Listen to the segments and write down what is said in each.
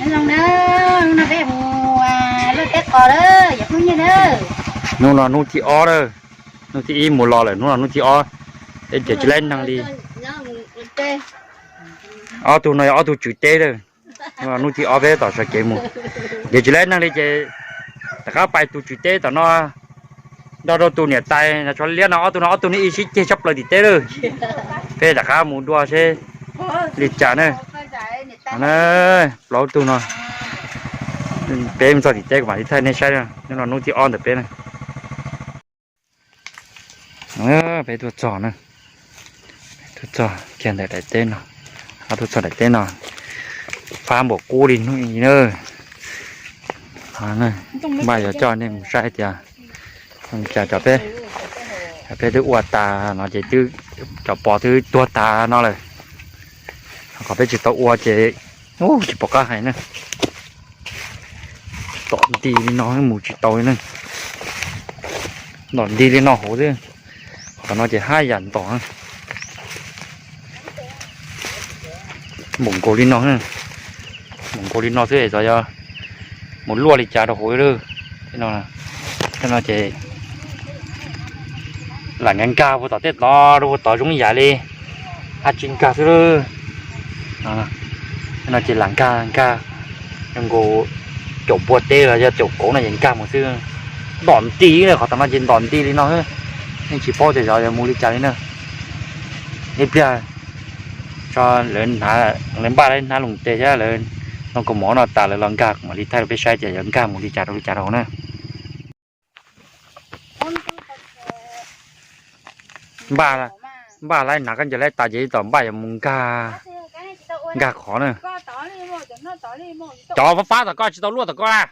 Zoo na, hnub no peb mus luaj teb qos lawm cov phooj ywg na. Hnub no hnub thib ob lawm, hnub thib ib mus los lawm, hnub no hnub thib ob, peb ces tsis laib neeg li. Ob tug no yog ob tug tswv teb lawm. Hnub thib ob peb tom sawv kev mus, ces tsis laib neeg li ces rov qab pais tus tswv teb tom no nrog rau tus niam tais no, tshuav liab no ob tug no, ob tug no ib sib ceg tshaj plaws tim teb lawm. Peb rov qab mus dua seb li cas na. Plaub tug no, peb mus txog tim teb kuv mam li thaij nej saib, hnub no hnub thib ob ntawm peb na. Peb tuaj txog na, tuaj txog kiag ntawm daim teb no, tuaj txog daim teb no, fab npaum qub li hnub i na. Npaj yuav coj nej mus saib tias zoo li cas. Cov peb, cov peb twb ua tas no ces twb, cov pos twb tuag tas no lawm. Qhov peb tsis tau ua ces tsis pom qab hais na. Tom nti li no mus tsis tau li na. Ntom nti li no hauv xwb. Qhov no ces haj yam ntom, npaum nkaus li no, npaum nkaus li no xwb, xyov yog mus luaj li cas rau hauv lawm. No ces lam nkag nkag puag tom tej tod rau puag tod zoo ib yam li dab tsi nkag xwb lawm. No ces lam nkag nkag zoo nkaus caum puag teb los yog caum kauv no ces nkag mus xwb. Ntom nti, qhov tom no ces ntom nti li no, yeej tsis paub tias xyov yuav mus li cas li na. Ib pliag tso lawv, lawv npaj lawv hnab loos tes thiab lawv noj kaus mov no tas lawv los nkag kuv mam li thaij rau peb saib tias yuav nkag mus li cas rau li cas rau na. Npaj, npaj laib hnav koj ncaws laib tas ces tom npaj yuav mus nkag, nkag qhov na. Cov fab fab tom koj tsis tau luaj tom koj na.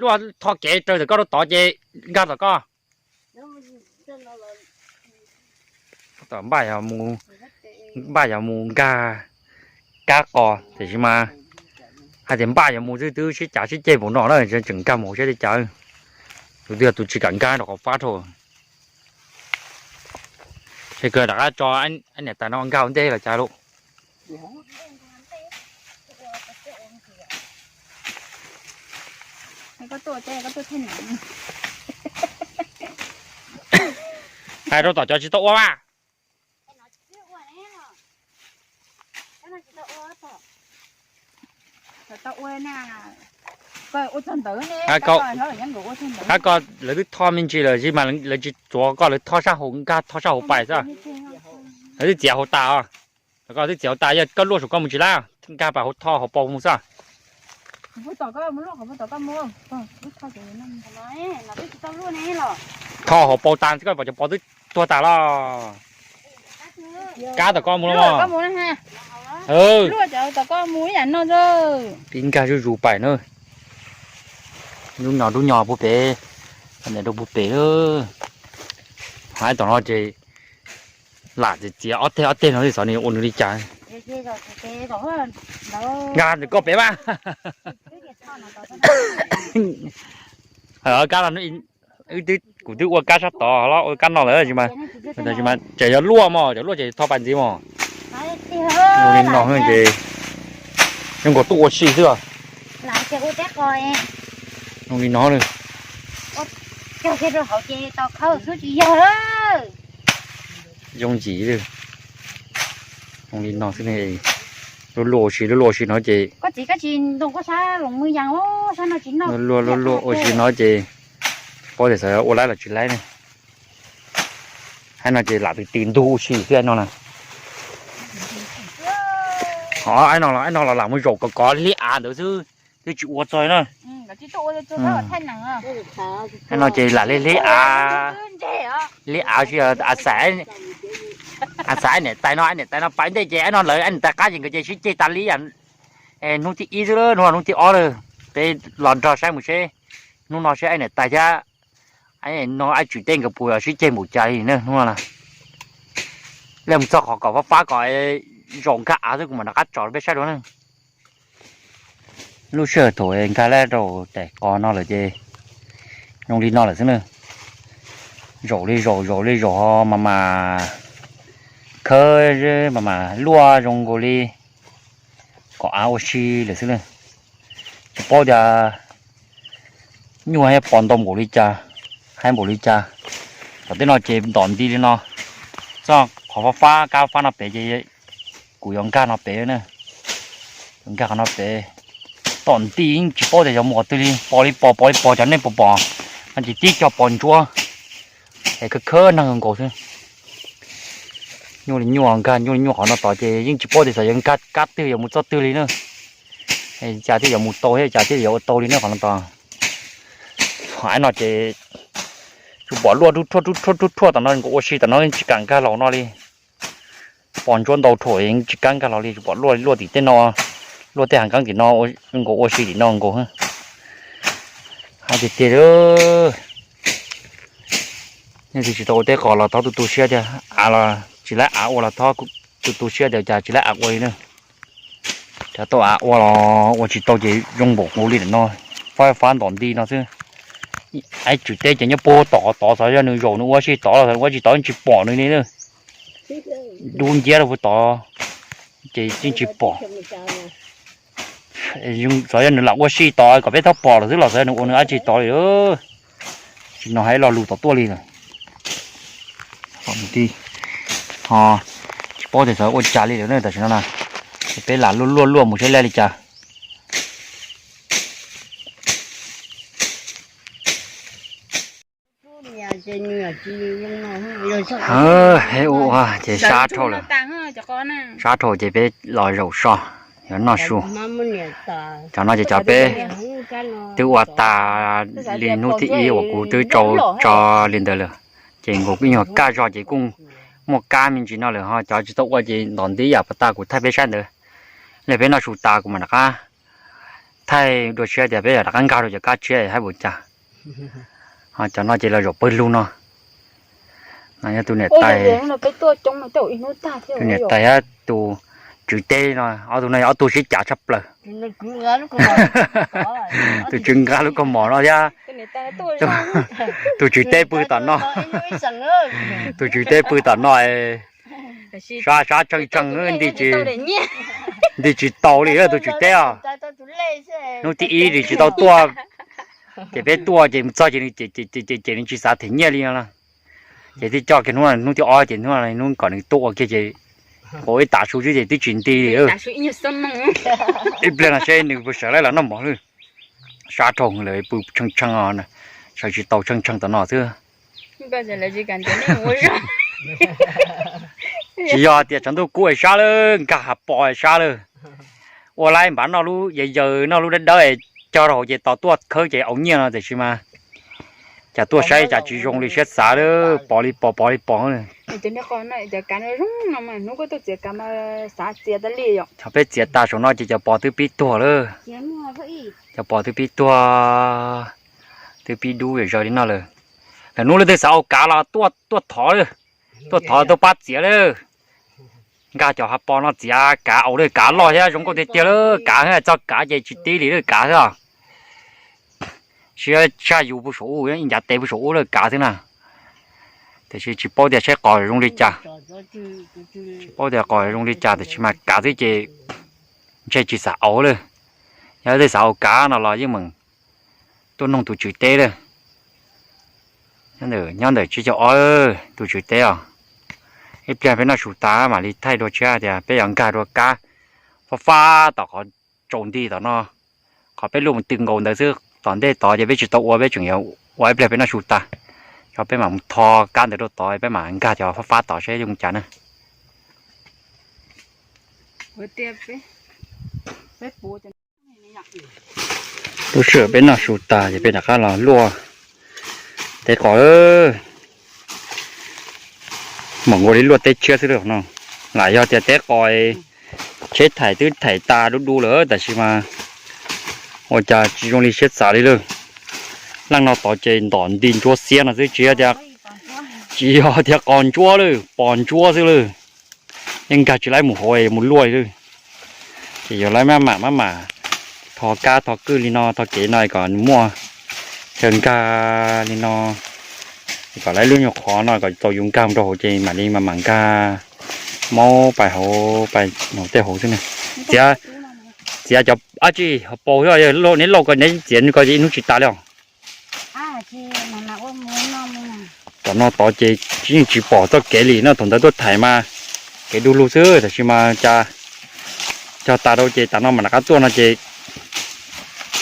Luaj tho kev raws tom koj rau tod ces nkag tom koj. Tom npaj, npaj yuav mus nkag kab qos tiam sis mas hais tias npaj yuav mus twb twb sib cav sib ceg npaum no na, tseem nkag mus saib li cas. Tus twg tus tsis kam nkag rau qhov fab dhau. Ces kawg rov qab tso niam tais no nkag ua ntej los cas lauj. Hais rau tom cov tsis tau ua mas. Hab koj lawv twb tho me ntsis lawm, tsis mas lawv tsis txuav koj, lawv tho sab hauv, nkag tho sab hauv pais xwb. Lawv twb txiav hauv tas os. Koj twb txiav hauv tas, yog koj luaj saum koj mus tsis laib, nkag pais hauv, tho hauv paus mus xwb. Tho hauv paus tas koj pom cov pos twb tuag tas los. Kab tom koj mus los. Pib nkag zuj zus pais na. Dub nyos dub nyos puag pem, niam rau puag pem. Hais tom no ces lam txiav txiav ob teg ob teg no xwb, xyov nws ua nws li cas. Nkag ntawm koj pem mas. Kab no, kuv twb ua kab sab tod los ua kab no lawm, tab sis mas tseem yuav luaj mog, cov luaj ces tho pais ntxiv mog. Zoo li no ces zoo nkaus tuaj ua si xwb os. Zoo li no, zoo ntxiv, zoo li no xwb. Luaj luaj ua si, luaj luaj ua si no ces luaj luaj ua si no ces paub tias xyov ua laib los tsis laib ne. Hab no ces lam tis tis ntug ua si xwb no na. Ho no, no los lam mus zaum kom kov liab av ntawd xwb, twb tsis ua txog na. No ces lam liab av, liab av si. Ab xav niam tais no, niam tais no pais ntej ces no lawv niam tais qab ces nkawd ces sib ceg tas li. Hnub thib ib xwb, hnub no hnub thib ob lawm, peb los nrog saib mus seb hnub no seb niam tais thiab no ab tswm teb nkawd puas sib ceg npaum cas li na hnub no. Lam mus txog qhov kom fab fab kom zaum nkag av xwb kuv mam rov qab tsom rau peb saib dua na. Lub sij hawm thaum nkag lawm rau daim qos no lawm ces zoo li no lawm xwb na. Zaum li zaum, zaum li zaum ho mas mas khawb mas mas luaj zoo nkaus li kom av ua si lawm xwb na. Tsis paub tias nyuaj thiab pos ntau npaum li cas, hais npaum li cas. Tom tej no ces ntom nti li no, txoj qhov fab fab kab fab no pem ces kuv yuav nkag no pem na, yuav nkag qhov no pem. Tom nti yeej tsis paub tias yuav mus qhov twg li, pos li pos pos li pos, cov nej pom pom no ces tib co pos ntsuab es khawb khawb neeg nkaus xwb. Nyuaj li nyuaj nkag, nyuaj li nyuaj qhov no tod ces yeej tsis paub tias xyov yuav nkag kab twg yuav mus txoj twg li na. Cas thiaj yuav mus tau thiab cas thiaj yuav ua tau li na qhov no tod. Qhov no ces tsuas pom luaj rub rhuaj rub rhuaj rub rhuaj tom no nkaus ua si tom no tsis kam nkag los no li. Pos ntsuab ntau rhuaj tsis kam nkag los li, tsuas pom luaj luaj tim tej no, luaj tej hav nkeeb tim no, nkaus ua si tim no nkaus. Hais tiag tiag, nej tsis tau ua teb qos los thov tu tu siab tiag, av los tsis laib av ua los thov tu tu siab tias cas tsis laib av ua li na. Cov tau av ua los ua tsis tau ces zoo npaum nkaus li no, fab fab ntom nti no xwb. Ib tswm teb ces nyob puag tom qhov tod, xyov yog nws zaum nws ua si tod los ua tsis tod tsis pom nws li. Dub nciab rau puag tod ces yeej tsis pom. Xyov yog nws lam ua si tod kom peb txhob pom los xwb los xyov yog nws ua nws dab tsi tod li. Tsis no hais lo lus tom tuaj li lawm. Ho tsis paub tias xyov ua cas li lawm na tam sim no na. Ces peb lam luaj luaj luaj mus saib laj li cas. Ces sab dhau lawm, sab dhau ces peb los zaum so, yuav noj su. Cov no ces cov peb twb ua tas li hnub thib ib uas kuv twb tso tso li ntawd lawm. Ces nkaus ib nyuag kaj zog ces kuj muaj kab me ntsis no lawm ho cov tsis tau ua ces ntom nti yam pas tas kuv thaij peb saib ntawd. Li peb noj su tas kuv mam rov qab thaij dua tshiab tias peb rov qab nkag rau cov kab tshiab hab npaum cas. Ho cov no ces los zaum pawg lug no. No yog tus niam tais, tus niam tais thiab tus tswv teb no, ob tug no yog ob tug sib cav tshaj plaws. Tus tswv nqa lub kaus mom no thiab. Tus tswv teb pw tom no, tus tswv teb pw tom no, sab sab tsheej tsheej nti tsis tau li tus tswv teb os. Hnub thib ib nws tsis tau tuaj, ces peb tuaj ces mus txog ces nws ces nws tsis xav them nyiaj li no. Ces thiaj coj kiag hnub, hnub thib ob ces hnub, hnub kom nws tuaj ua kiag ces ua ib tav su xwb ces twb tsis nti li. Ib pliag no seb nws puas sawv lawm los noj mov lawm. Sab dhau lawm pw tsheej tsheej, sawv tsis tau tsheej tsheej tom no xwb. Tsis yog tias tshav ntuj kub es sab lawm, nkag hav pos es sab lawm. Ua laib npav noj lub yawg yawg noj lub dawb dawb es cog rau hauv ces tos tuaj khawb ces au nyiaj no tiam sis mas cas tuaj saib cas tsis zoo li siab xav lawm, pos li pos pos li pos. Cov peb txiav tas saum no ces cov pos twb pib tuag lawm. Cov pos twb pib tuag, twb pib dub zom zaws li no lawm. Lawm hnub lawv twb xav ua kav los tuaj thov lawm, tuaj thov tuaj pab txiav lawm. Nkag cov hav pos no txiav kav aus lawm, kav loj thiab zoo nkauj tiag tiag lawm, kav txog kav ces tsis tib li lawm kav xwb. Siab tshaj yus pw saum ub, ncav tes pw saum ub lawm kav xwb na. Tiam sis tsis paub tias saib qos zoo li cas, tsis paub tias qos zoo li cas tiam sis mas kav xwb ces ntshe tsis xav aus lawm. Yog twb xav ua kav no los yeej meem tuaj noog tus tswv teb lawm. Nyob ntawm tsib caug ob tus tswv teb os. Ib pliag peb noj su tas mam li thaij dua tshiab tias peb yuav nkag dua kab fab fab tom qhov tsaus nti tom no, qhov peb luaj mus tw nkaus ntawd xwb. Tom ntej tod ces peb tsis tau ua, peb tseem yuav ua ib pliag peb noj su tas, yog peb mam mus tho kab ntawd rau tod, peb mam nkag cov fab fab tod seb zoo cas na. Lub sij hawm peb noj su tas ces peb rov qab los luaj teb qos, mam nkaus li luaj teb tshiab xwb no. Lam yog tias teb qos tsheb thaim twb thaim tas dub dub lawm tab sis mas ua cas tsis zoo li siab xav li lawm. Leej no tod ces ntom nti ntsuab xiab no xwb, tsis yog tias, tsis yog tias qos ntsuab lawm, pos ntsuab xwb lawm. Yeej nkag tsis laib mus hauv mus luaj li lawm. Ces yuav laib maj mam maj mam tho kab tho kwj li no, tho kev no kom nws muaj chaw nkag li no, kom laib lub nyuag qhov no kom tau yus nkag mus rau hauv ces mam li mam mam nkag maub pais hauv, pais hauv tej hauv xwb na. Txiav, txiav cov dab tsi ho paus xwb, neb lauj ko neb txiav ko ib hnub tsis tas li os. Tom no tod ces yeej tsis pom txoj kev li no, thaum ntawd tuaj thaiv mas kev du lug xwb, tab sis mas cas cog tas rau ces tas no mam rov qab tuaj no ces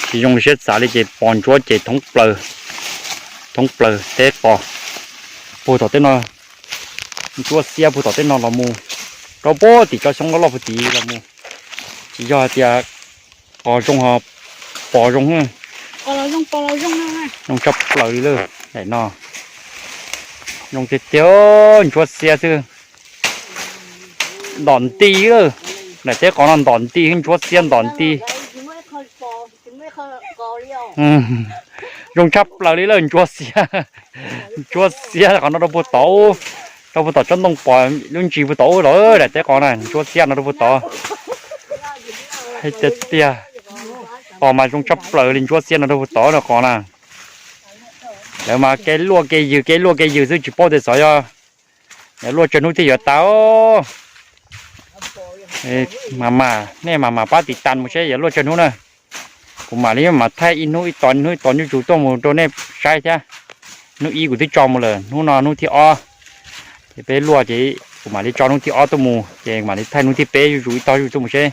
tsis zoo li siab xav li ces pos ntsuab ces thoob plaws, thoob plaws teb qos. Puag tom tej no, ntsuab xiab puag tom tej no los mus rau puag tim tsob xyoob loj loj puag tid los mus. Tsis yog hais tias qos zoo ho pos zoo, zoo tshaj plaws li lawm daim no. Zoo tiag tiag, ntsuab xiab xwb. Ntom nti lawm, daim teb qos no ntom nti, ntsuab xiab ntom nti. Zoo tshaj plaws li lawm ntsuab xiab. Ntsuab xiab qhov no rau puag tod, rau puag tom tsob ntoo pos lub ntsis puag tod los daim teb qos na, ntsuab xiab no rau puag tod. Tiag tiag, qos mas zoo tshaj plaws li, ntsuab xiab no rau puag tod no qos na. Lawv mas kev luaj kev yws kev luaj kev yws xwb tsis paub tias xyov yog luaj tsawg hnub thiaj yuav tas. Mas mas nej mas mas pab tiv tas mus seb yog luaj tsawg hnub na. Kuv mam li mam thaij ib hnub ib tod ib hnub ib tod nyuj zus tuaj mus rau nej saib thiab. Hnub ib kuv twb tso mus lawm, hnub no hnub thib ob. Ces peb luaj ces kuv mam li tso hnub thib ob tuaj mus ces mam li thaij hnub thib peb zuj zus ib tog zuj zus tuaj mus seb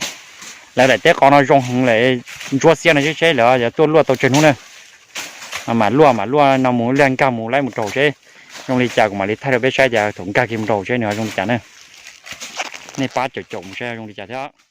lawv daim teb qos no zoo heev lawm, ntsuab xiab no seb seb lawv yuav tuaj luaj tau tsawg hnub na. Mas mam luaj mam luaj no mus liaj nkag mus laib mus rau hauv seb zoo li cas kuv mam li thaij rau peb saib tias thaum nkag kiag mus rau hauv seb nws ho zoo li cas na. Nej pab caum caum mus saib zoo li cas thiab.